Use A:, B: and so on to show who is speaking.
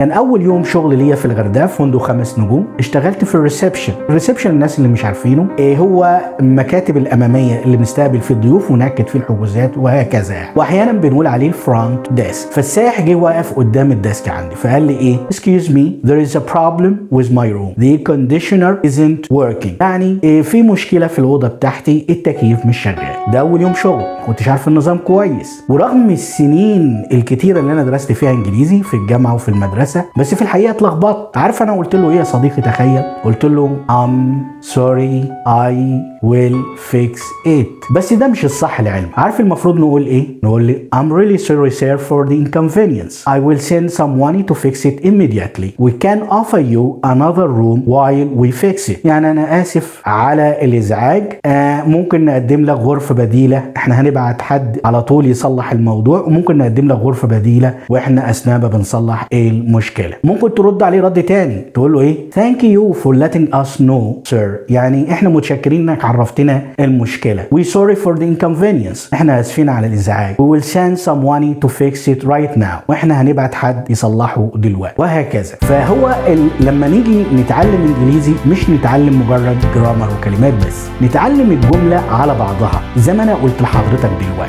A: كان اول يوم شغل ليا في الغردقه في فندق 5 نجوم. اشتغلت في ال reception. ال reception، الناس اللي مش عارفينه إيه هو، المكاتب الامامية اللي بنستقبل فيه الضيوف ونأكد فيه الحجوزات وهكذا يعني. واحيانا بنقول عليه ال front desk. فالسائح جه واقف قدام ال desk عندي، فقال لي ايه؟ "excuse me، there is a problem with my room، the conditioner isn't working". يعني إيه؟ في مشكلة في الاوضة بتاعتي، التكييف مش شغال. ده اول يوم شغل، ما كنتش عارف النظام كويس، ورغم السنين الكتيرة اللي انا درست فيها انجليزي في الجامعة وفي المدرسه، بس في الحقيقة اتلخبطت. عارف انا قلت له ايه يا صديقي؟ تخيل، قلت له "I'm sorry، I will fix it". بس ده مش الصح لعلم. عارف المفروض نقول ايه؟ نقول لي "I'm really sorry sir for the inconvenience، I will send someone to fix it immediately. we can offer you another room while we fix it". يعني انا اسف على الازعاج، ممكن نقدم لك غرفة بديلة، احنا هنبعت حد على طول يصلح الموضوع، وممكن نقدم لك غرفة بديلة واحنا اثناء ما بنصلح المشكلة. ممكن ترد عليه رد تاني، تقول له ايه؟ "thank you for letting us know sir". يعني احنا متشكرين انك عرفتنا المشكلة. "we sorry for the inconvenience". احنا اسفين على الازعاج. "we will send someone to fix it right now". واحنا هنبعت حد يصلحه دلوقتي، وهكذا. فهو لما نيجي نتعلم انجليزي مش نتعلم مجرد grammar وكلمات بس، نتعلم الجملة على بعضها زي ما انا قلت لحضرتك دلوقتي.